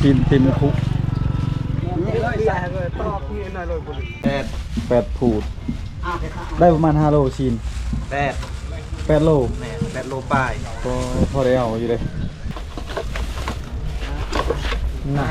ຊີ້ນເຕັມຄຸກ ແປດ ແປດພູດ ໄດ້ປະມານຫ້າໂລຊີ້ນ ແປດ ແປດໂລ ແມ່ນ ແປດໂລປາຍ ກໍພໍໄດ້ເອົາຢູ່ເດ້ ນະ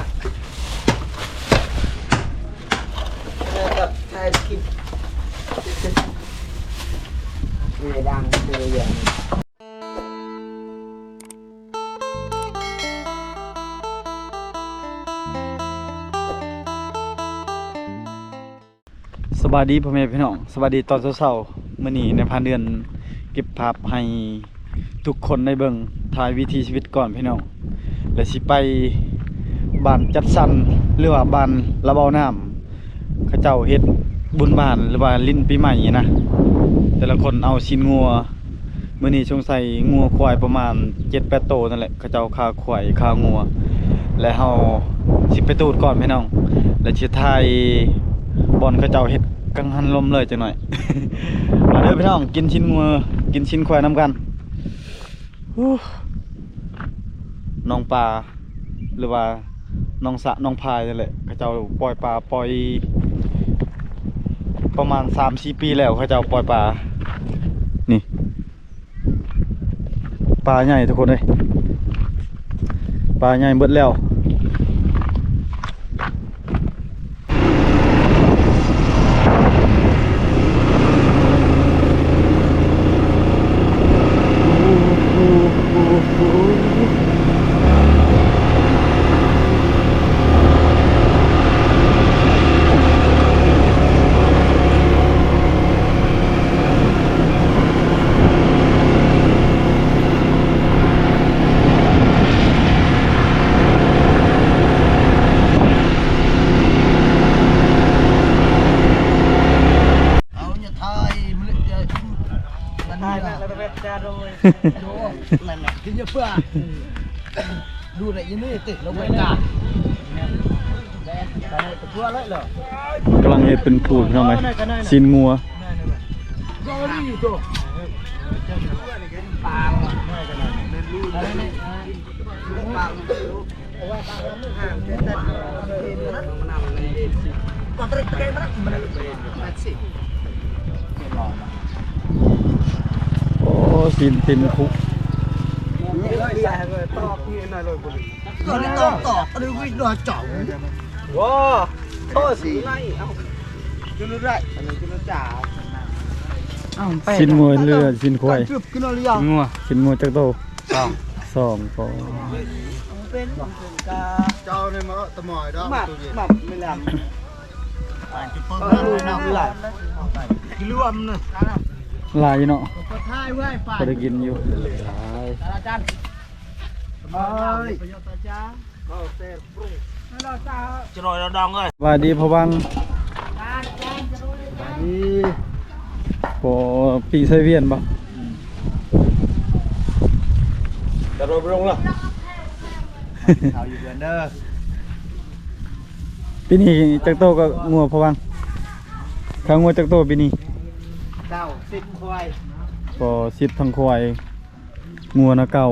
ສະບາຍດີພໍ່ແມ່ພີ່ນ້ອງ ສະບາຍດີຕອນເຊົ້າໆ ມື້ນີ້ນາຍພານເດືອນເກັບພາບໃຫ້ທຸກຄົນໄດ້ເບິ່ງ ຖ່າຍວິຖີຊີວິດກ່ອນພີ່ນ້ອງ ແລະ ຊິໄປບ້ານຈັດສັນ ຫຼືວ່າບ້ານລະເບົານ້ຳ ເຂົາເຈົ້າເຮັດບຸນບ້ານ ຫຼືວ່າຫຼິ້ນປີໃໝ່ນະ ແຕ່ລະຄົນເອົາຊີ້ນງົວ ມື້ນີ້ສົງໄສງົວຄວາຍປະມານເຈັດແປດໂຕນັ້ນແຫຼະ ເຂົາເຈົ້າຂ້າຄວາຍຂ້າງົວ ແລະ ເຮົາຊິໄປຕູດກ່ອນພີ່ນ້ອງ ແລະ ຊິຖ່າຍບ່ອນເຂົາເຈົ້າເຮັດກັງຫັນລົມເລີຍຈັກໜ້ອຍ ມາເດີພີ່ນ້ອງ ກິນຊີ້ນງົວ ກິນຊີ້ນຄວາຍນຳກັນ ອູ້ ໜອງປາ ຫຼືວ່າໜອງສະໜອງພາຍນັ້ນແຫຼະ ເຂົາເຈົ້າປ່ອຍປາ ປ່ອຍປະມານສາມສີ່ປີແລ້ວ ເຂົາເຈົ້າປ່ອຍປາ ນີ້ ປາໃຫຍ່ທຸກຄົນເອີຍ ປາໃຫຍ່ເບິດແລ້ວ. ກຳລັງເຮັດເປັນພູດພີ່ນ້ອງເອີຍ ຊີ້ນງົວ. ໂອ້ ຊີ້ນເຕັມຄຸກ. ຊີ້ນງົວເຫຼືອຊີ້ນຄວາຍ. ງົວ. ຊີ້ນງົວຈັກໂຕ? ສອງ. ສອງໂຕ. ເຈົ້ານີ້ມາເອົາຕະໝອຍດອກ. ໝັກ ໝັກແມ່ນລຳ. ຫຼາຍຢູ່ເນາະ ພໍໄດ້ກິນຢູ່. ສະບາຍດີພໍ່ວັງ. ໂອ້ ປີກໄຊວຽນບໍ່? ຈະໂດນໄປລົງລະ. ເຮົາຢູ່ເຮືອນເດີ. ປີນີ້ຈັກໂຕກໍງົວພໍ່ວັງ? ຂ້າງົວຈັກໂຕປີນີ້? ເກົ້າ ສິບຄວາຍ. ກໍສິບທັງຄວາຍ ງົວນະເກົ່າ.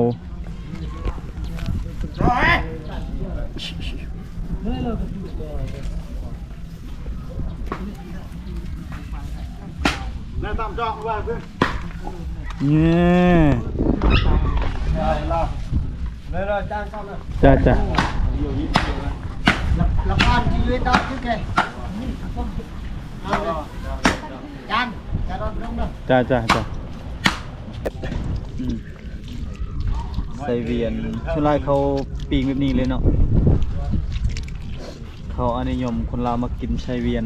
ແມ່ນຕາມຈອກວ່າເພິ່ນ. ແມ່ນ. ຈ້າ ຈ້າ. ລະ ລະ ບ້ານທີ່ຢູ່ດອກຄືແກ. ຈ້າ ຈ້າ ຈ້າ ຈ້າ. ອືມ ໄຊວຽນ ສ່ວນຫຼາຍເຂົາປີ້ງແບບນີ້ເລີຍເນາະ. ເຂົາອະນິຍົມ ຄົນລາວມັກກິນໄຊວຽນ.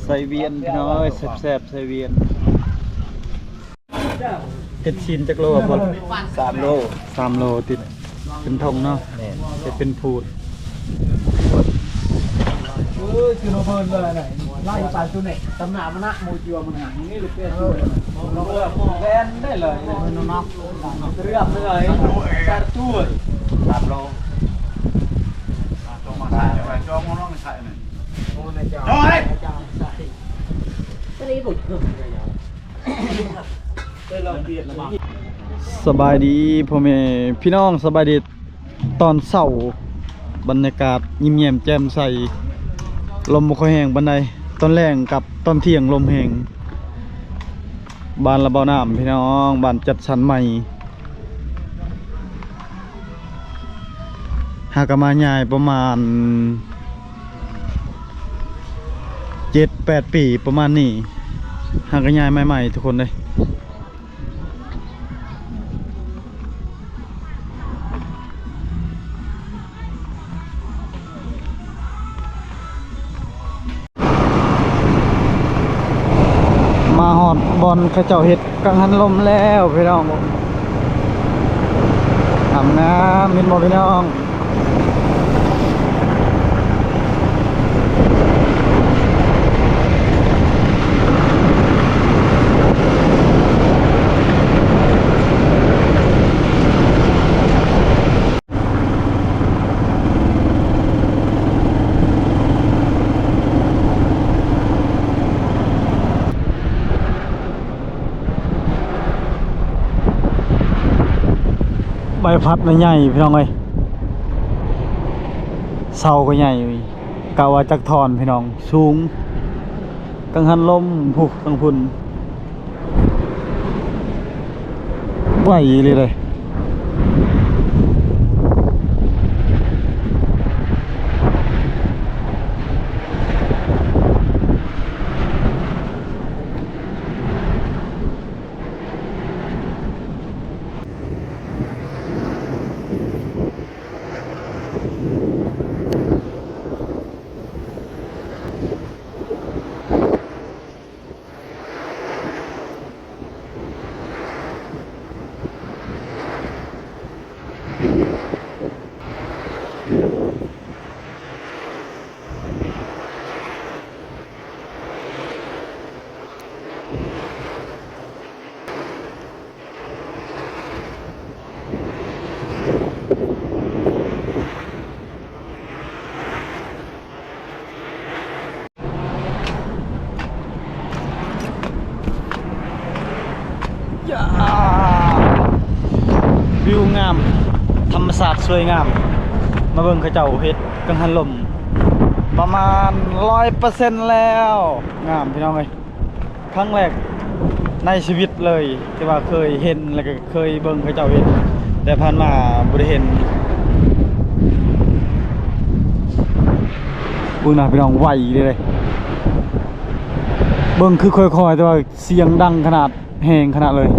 ໄຊວຽນພີ່ນ້ອງເອີຍ ແຊບໆ ໄຊວຽນ. ເຮັດຊີ້ນຈັກໂລພໍ່? ສາມໂລ. ສາມໂລຕິດ ເປັນຖົງເນາະ. ແມ່ນ. ເຮັດເປັນພູດ. ເອີ ຄືໂນເບີນເລີຍນະ ໄລ່ປານຈຸເນ ຕຳໜາມະນະ ໂມຈິວມັນຫາ ນີ້ລູກເປັນ ແລ່ນໄດ້ເລີຍເນາະ. ເລື່ອງເລີຍ ສາມໂລ. ສາມໂລ. ສາມໂລ. ສະບາຍດີພໍ່ແມ່ພີ່ນ້ອງ, ສະບາຍດີຕອນເຊົ້າ, ບັນຍາກາດຍິ້ມແຍ້ມແຈ່ມໃສ, ລົມບໍ່ຄ່ອຍແຮງປານໃດ. ຕອນແລງກັບຕອນທ່ຽງລົມແຮງ. ບ້ານລະເບົານ້ຳພີ່ນ້ອງ, ບ້ານຈັດສັນໃໝ່. ຫາກະມາຍ້າຍປະມານເຈັດແປດປີປະມານນີ້, ຫາກະຍ້າຍໃໝ່ໆ ທຸກຄົນເດ້. ມາຮອດບ່ອນເຂົາເຈົ້າເຮັດກັງຫັນລົມແລ້ວພີ່ນ້ອງ, ງາມໆ ເຫັນບໍ່ພີ່ນ້ອງ? ໃບພັດໃຫຍ່ພີ່ນ້ອງເອີຍ, ເສົາກໍໃຫຍ່, ກະວ່າຈັກທ່ອນພີ່ນ້ອງ, ສູງ. ກັງຫັນລົມພຸ້ນ, ທາງພຸ້ນ ໄວອີ່ຫຼີເດ້. ຍາ ວິວງາມ, ທຳມະຊາດສວຍງາມ. ມາເບິ່ງເຂົາເຈົ້າເຮັດກັງຫັນລົມປະມານຮ້ອຍເປີເຊັນແລ້ວ. ງາມພີ່ນ້ອງເອີຍ. ຄັ້ງແລກໃນຊີວິດເລີຍທີ່ວ່າເຄີຍເຫັນ ແລ້ວກໍເຄີຍເບິ່ງເຂົາເຈົ້າເຮັດ, ແຕ່ຜ່ານມາບໍ່ໄດ້ເຫັນ. ເບິ່ງນະພີ່ນ້ອງ, ໄວເດ້. ເບິ່ງຄືຄ່ອຍໆ ແຕ່ວ່າສຽງດັງຂະໜາດ, ແຮງຂະໜາດເລີຍ.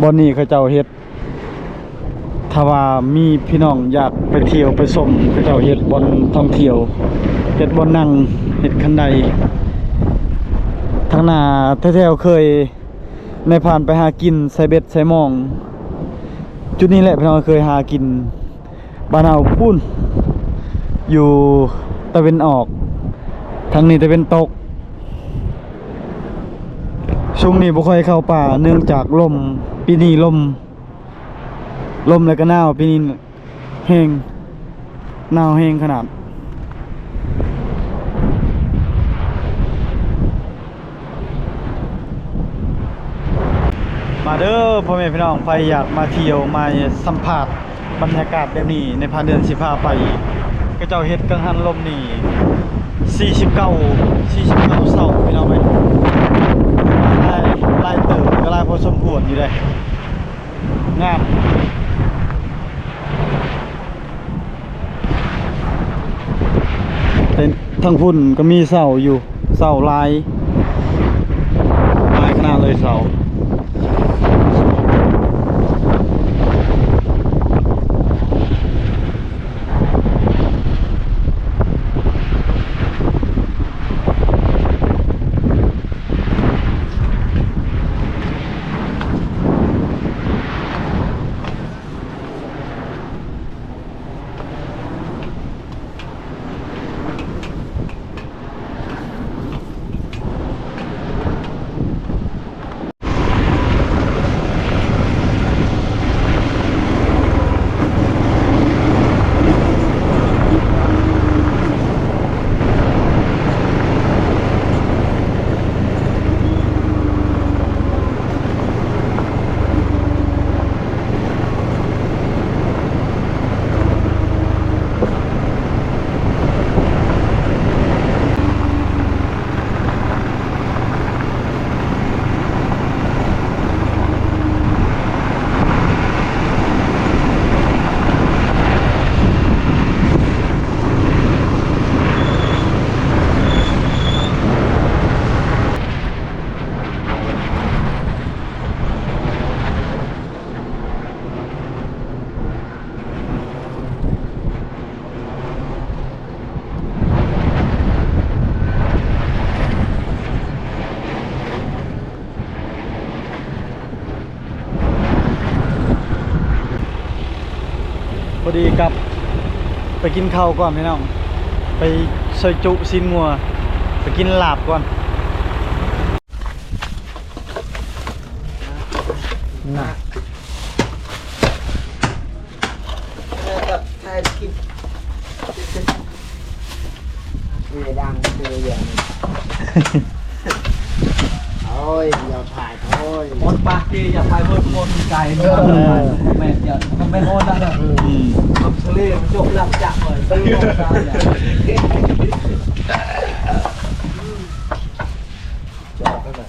ບ່ອນນີ້ເຂົາເຈົ້າເຮັດ ຖ້າວ່າມີພີ່ນ້ອງຢາກໄປທ່ຽວໄປຊົມ ເຂົາເຈົ້າເຮັດບ່ອນທ່ອງທ່ຽວ, ເຮັດບ່ອນນັ່ງ, ເຮັດຄັນໄດ. ທາງໜ້າແຖວໆ ເຄີຍໃນຜ່ານໄປຫາກິນ ໃສ່ເບັດໃສ່ມອງ. ຈຸດນີ້ແຫຼະພີ່ນ້ອງເຄີຍຫາກິນ. ບ້ານເຮົາພຸ້ນ ຢູ່ຕາເວັນອອກ, ທາງນີ້ຕາເວັນຕົກ. ຊ່ວງນີ້ບໍ່ຄ່ອຍເຂົ້າປ່າ ເນື່ອງຈາກລົມ, ປີນີ້ລົມ, ລົມແລ້ວກໍໜາວ, ປີນີ້ແຮງ, ໜາວແຮງຂະໜາດ. ມາເດີພໍ່ແມ່ພີ່ນ້ອງ, ໃຜຢາກມາທ່ຽວມາສຳພາດບັນຍາກາດແບບນີ້ ໃນພາເດືອນຊິພາໄປ. ເຂົາເຈົ້າເຮັດກັງຫັນລົມນີ້ ສີ່ສິບເກົ້າ ສີ່ສິບເກົ້າເສົາພີ່ນ້ອງເອີຍ, ຫຼາຍ, ຫຼາຍເຕີບ ກໍຫຼາຍພໍສົມຄວນຢູ່ເດ້. ງາມ. ແຕ່ທາງພຸ້ນກໍມີເສົາຢູ່, ເສົາຫຼາຍ, ຫຼາຍຂະໜາດເລີຍເສົາ. ມ ພໍດີກັບໄປກິນເຂົ້າກ່ອນພີ່ນ້ອງ ໄປຊອຍຈຸຊີ້ນງົວ ໄປກິນລາບກ່ອນນະ. ແລ້ວກໍຖ່າຍຄລິບ ເວດັງເວຢ່າງ ໂອ້ຍ ຢ່າຖ່າຍ ໂອ້ຍ ຄົນປາກເກ ຢ່າໄປເບິ່ງຄົນໄກ ເອີ ຄອມເມັນ ຢ່າຄອມເມັນໂອນນະ ອືມ ຄຳສະເລ ມັນຈົບຫຼັງຈາກເລີຍ ຈອກກັນນະ.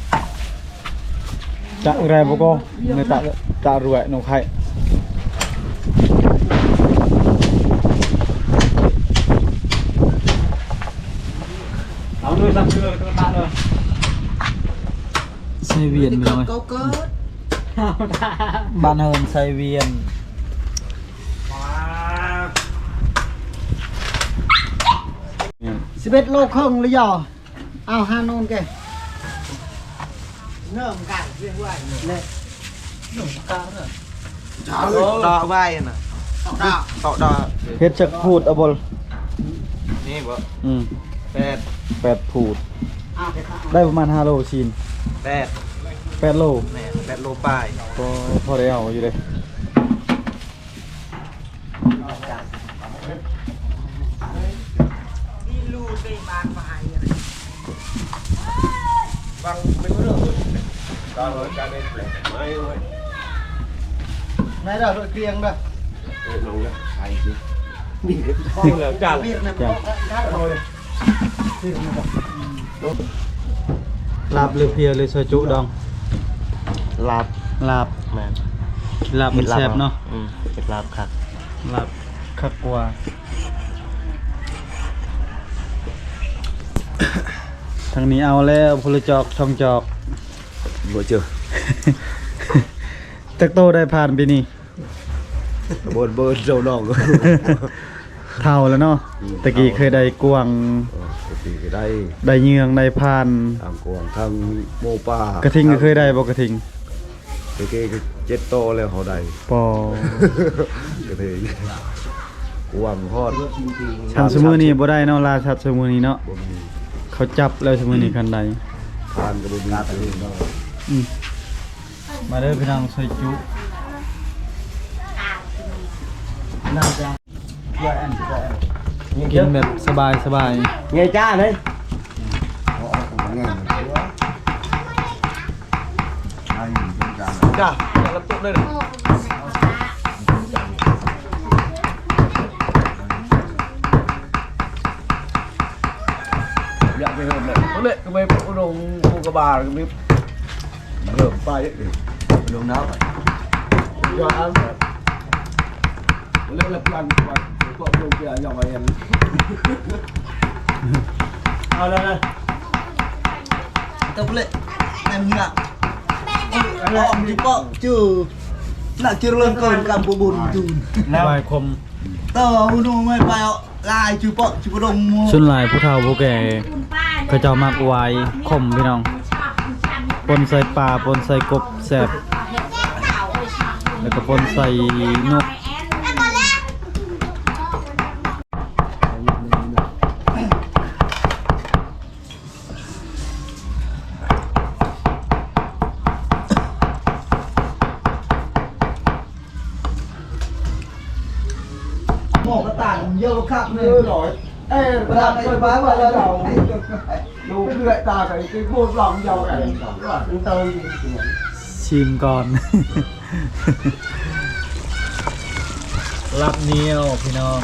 ຈະແລບໍ່ກໍ ໃນຕະ ຕະຣວຍນ້ອງໄຂ່ ເອົາເລີຍ ສັບເທື່ອກະຕະເລີຍ ໄຊວຽນພີ່ນ້ອງເອີຍ ບ້ານເຮືອນໄຊວຽນ ສິບເອັດໂລເຄິ່ງລະຢໍ. ເອົາ ຫາໂນນແກ ເລີ່ມການເຄື່ອນໄຫວແລ້ວ ເລີ່ມການເນາະ ດອກໄວ້ນະ ດອກ ດອກ ດອກ ເຮັດຈັກພູດ ອາບົລ ນີ້ບໍ່ ອືມ ແປດ ແປດພູດ ໄດ້ປະມານຫ້າໂລຊີ້ນ ແປດ ແປດໂລ ແມ່ນ ແປດໂລປາຍ ກໍພໍໄດ້ເອົາຢູ່ເດ້. ລາບຫຼືເພຍຫຼືຊອຍຈຸດອງ? ລາບ ລາບ ແມ່ນ ລາບມັນແຊບເນາະ ອືມ ເຮັດລາບຄັກ ລາບຄັກກວ່າ ທາງນີ້ເອົາແລ້ວ ຜູ້ລະຈອກ ສອງຈອກ ບໍ່ເຈີ ຈັກໂຕໄດ້ຜ່ານປີນີ້? ບໍ່ ບໍ່ເທົ່ານ້ອງ ເຖົ້າແລ້ວເນາະ ອືມ ແຕ່ກີ້ເຄີຍໄດ້ກວາງ ເອີ ແຕ່ກີ້ເຄີຍໄດ້ ໄດ້ເຍືອງໄດ້ຜ່ານ ທັງກວາງທັງໝູປ່າ ກະທິງກໍເຄີຍໄດ້ບໍ່ ກະທິງ? ແຕ່ກີ້ເຈັດໂຕແລ້ວເຮົາໄດ້ ປໍ ກະທິງ ກວາງຮອດ ຄັນຊຸມື້ນີ້ບໍ່ໄດ້ເນາະ ລ່າສັດຊຸມື້ນີ້ເນາະ ບໍ່ມີ ເຂົາຈັບແລ້ວຊຸມື້ນີ້ ອືມ ຄັນໄດ້ ຜ່ານກໍບໍ່ມີ ອືມ. ມາເດີພີ່ນ້ອງ ຊອຍຈຸ ກິນແບບສະບາຍໆ ໃຫຍ່ຈ້າເລີຍ ຈ້າ ລັບໂຕະເລີຍ ຢາກໄປເຮີມເລີຍ ເລີຍກໍໄປອຸດົງພູກະບາ ກໍມີ ເລີ່ມໄປ ລົງນ້ຳ ຢອດອັນ ເລີ່ມແລ້ວ ພວກລົງເກືອ ຢ່າໄວ້ອັນ ເອົາແລ້ວນະ ຕົບເລີຍ ແມ່ນລະ ອອກທີ່ເປາະຈື່ ນະ ຈື່ເລີນເກີນກຳປູບຸນຈູນ ລະວາຍຄົມ ຕໍ່ຫູໜູແມ່ນໄປເອົາ ຫຼາຍຈຸເປາະຈຸປະດົງ ສ່ວນຫຼາຍຜູ້ເຖົ້າຜູ້ແກ່ເຂົາເຈົ້າມັກຫວາຍຂົມພີ່ນ້ອງ ປົນໃສ່ປາ ປົນໃສ່ກົບແຊບ ແລ້ວກໍປົນໃສ່ນົກ ໝໍກະຕ່າງເຢີະຄັກເລີຍ ເອີ ປະດັບໄປບ້ານວ່າລາວ ດູເພື່ອຕາໄປໂພດລອງເຍົາກັນ ຊີມກ່ອນ ລາບໜຽວພີ່ນ້ອງ.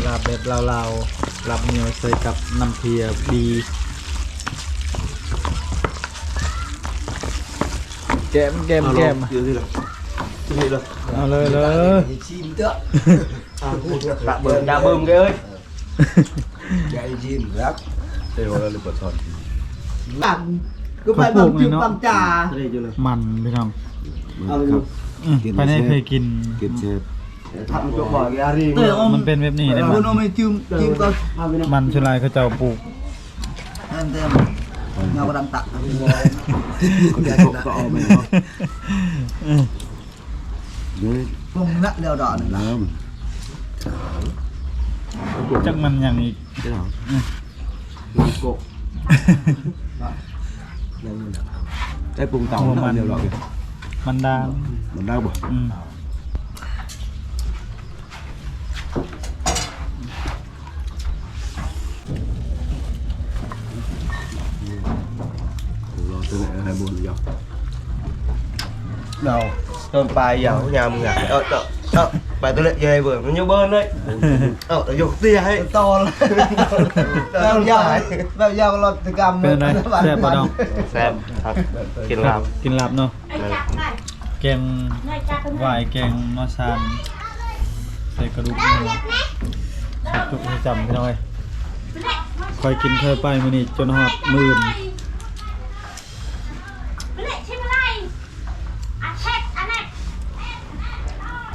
ລາບແບບລາວໆ ລາບໜຽວໃສ່ກັບນ້ຳເພຍບີ ແກ້ມໆ ເອົາເລີຍ ເອົາເລີຍ ຊິມເດີ້ ຕະເບິ່ງ ຕະເບິ່ງເອີຍ ໃຈຈິ້ມລັກ ແຕ່ວ່າລະປາຊ່ອນ ບັງ ຄືໄປບັງຈິ້ມບັງຈາ ມັນພີ່ນ້ອງ ເອົາຢູ່ ອືມ ໄປໃນເຄີຍກິນ ກິນແຊບ ມັນເປັນແບບນີ້ເດ້ ມັນສ່ວນຫຼາຍເຂົາເຈົ້າປູກ ເງົາດຳຕະ ກໍອອກໄປເນາະ ເອີ ປົງລະແລ້ວດອກນີ້ລະ ຈັກມັນຫຍັງອີກ ເຈົ້າ ອືມ ໂກະ ໄດ້ປຸງເຕົາ ຫົວມັນ ເດີດອກ ມັນດາງ ມັນດາງບໍ່? ອືມ ລອໂຕໃຫຍ່ໃຫ້ເບິ່ງຢູ່ ເອົາ ຕົ້ນປາຍຢາວຍາມເມື່ອ ເອົາ ເອົາ ເອົາ ປາໂຕເລັກໃຫຍ່ເບິ່ງ ມັນຢູ່ເບິ່ງເລີຍ ເອົາ ຍົກເຕຍໃຫ້ຕໍ່ເລີຍ ແບບຢາວ ແບບຢາວລອດກຳ ເປັນໃດ? ແຊບບໍ່ນ້ອງ? ແຊບ ກິນລາບ ກິນລາບເນາະ. ແກງຫວາຍ ແກງໜໍ່ຊານ ໃສ່ກະດູກໝູ ໃສ່ຈຸກໃສ່ຈ້ຳ ພີ່ນ້ອງເອີຍ. ຂ້ອຍກິນເທື່ອໄປມື້ນີ້ຈົນຮອດມື້ອື່ນ.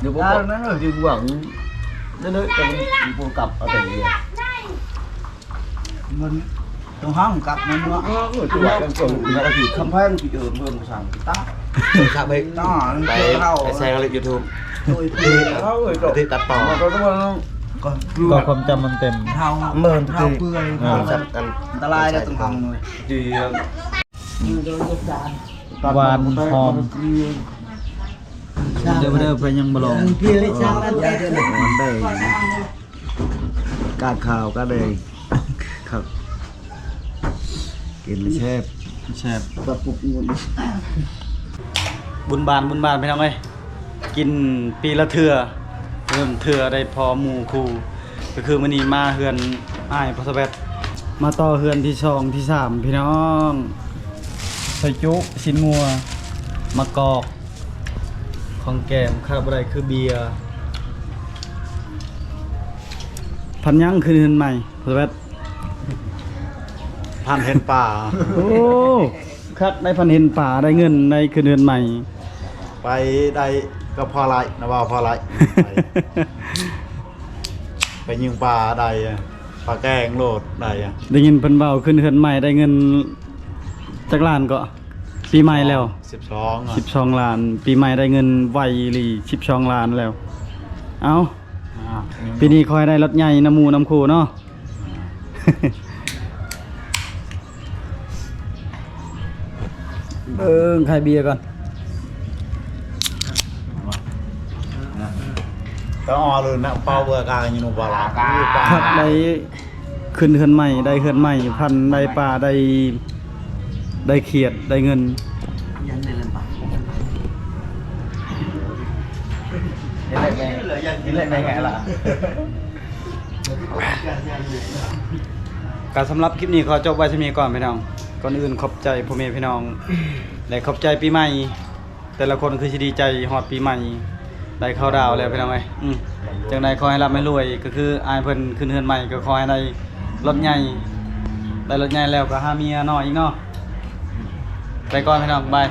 ດຽວບໍ່ບອກ ເດີ ເດີ ເດີ ບໍ່ກັບເອົາແຕ່ນີ້ ມັນຕ້ອງຫ້າມກັບມັນເນາະ ເອີ ເອີ ຕົວກັນ ເອີ ຄືຄຳແພງທີ່ເອີ ເມືອງສາມຕາ ໄປ ໄປ ໄປໃສ່ເອົາເລີຍຢູທູບ ເອີ ເອີ ຕິດຕັດຕໍ່ ກໍ ກໍຄວາມຈຳມັນເຕັມ ເຮົາ ເມີນ ເຮົາເປື່ອຍ ເອີ ເຮົາອັນຕະລາຍເດ້ ຕ້ອງທຳເລີຍ ຫວານຫອມ ເດີ ເດີ ໃຜຍັງບໍ່ລອງ ມັນໄດ້ ກາດຂາວກາດແດງ ຄັກ ກິນແຊບ ແຊບ ບັດປຸບງົນ ບຸນບານ ບຸນບານ ພີ່ນ້ອງເອີຍ ກິນປີລະເທື່ອ ເລີ່ມເທື່ອໄດ້ພໍໝູ່ຄູ່ ກໍຄືມື້ນີ້ມາເຮືອນອ້າຍພໍ່ສະແວັດ ມາຕໍ່ເຮືອນທີສອງ ທີສາມ ພີ່ນ້ອງ ຊອຍຈຸ ຊີ້ນງົວ ໝາກກອກ ຂອງແກ້ມຂາດບໍ່ໄດ້ຄືເບຍ ພັນຍັງຂຶ້ນເຮືອນໃໝ່ ພໍ່ສະແວັດ ພັນເຫັນປາ ໂອ້ ຄັກໄດ້ພັນເຫັນປາ ໄດ້ເງິນ ໄດ້ຂຶ້ນເຮືອນໃໝ່ ໄປໄດ້ກໍພໍໄລ່ນະ ເວົ້າພໍໄລ່ ໄປ ໄປຍິງປາໄດ້ ປາແກງໂລດໄດ້ ໄດ້ຍິນເພິ່ນເວົ້າຂຶ້ນເຮືອນໃໝ່ໄດ້ເງິນຈັກລ້ານເກາະ? ປີໃໝ່ແລ້ວ ສິບສອງ ສິບສອງລ້ານ ປີໃໝ່ໄດ້ເງິນໄວອີ່ຫຼີ ສິບສອງລ້ານແລ້ວ ເອົ້າ ອາ ປີນີ້ຂໍໃຫ້ໄດ້ລົດໃຫຍ່ນຳໝູ່ນຳຄູ່ເນາະ ເບິ່ງຂາຍເບຍກ່ອນ ກໍອອກເລີຍນະ ເປົ່າເບື່ອກາຍຢູ່ນຳປາລາ ຄັກໄດ້ ຂຶ້ນເຮືອນໃໝ່ ໄດ້ເຮືອນໃໝ່ ພັນໄດ້ປາ ໄດ້ ໄດ້ຂຽດ ໄດ້ເງິນ ເຮັດໄດ້ໄງ ເຮັດໄດ້ໄງລະ ກໍສຳລັບຄລິບນີ້ຂໍຈົບໄວ້ສ່ຳນີ້ກ່ອນພີ່ນ້ອງ ກ່ອນອື່ນຂອບໃຈພໍ່ແມ່ພີ່ນ້ອງ ແລະ ຂອບໃຈປີໃໝ່ ແຕ່ລະຄົນຄືຊິດີໃຈຮອດປີໃໝ່ ໄດ້ເຂົ້າດາວແລ້ວພີ່ນ້ອງເອີຍ ອື ຈັ່ງໃດຂໍໃຫ້ລ່ຳໃຫ້ລວຍ ກໍຄືອ້າຍເພິ່ນຂຶ້ນເຮືອນໃໝ່ ກໍຂໍໃຫ້ໄດ້ລົດໃຫຍ່ ໄດ້ລົດໃຫຍ່ແລ້ວກໍຫາເມຍນ້ອຍອີກເນາະ ໄປກ່ອນພີ່ນ້ອງ ບາຍ.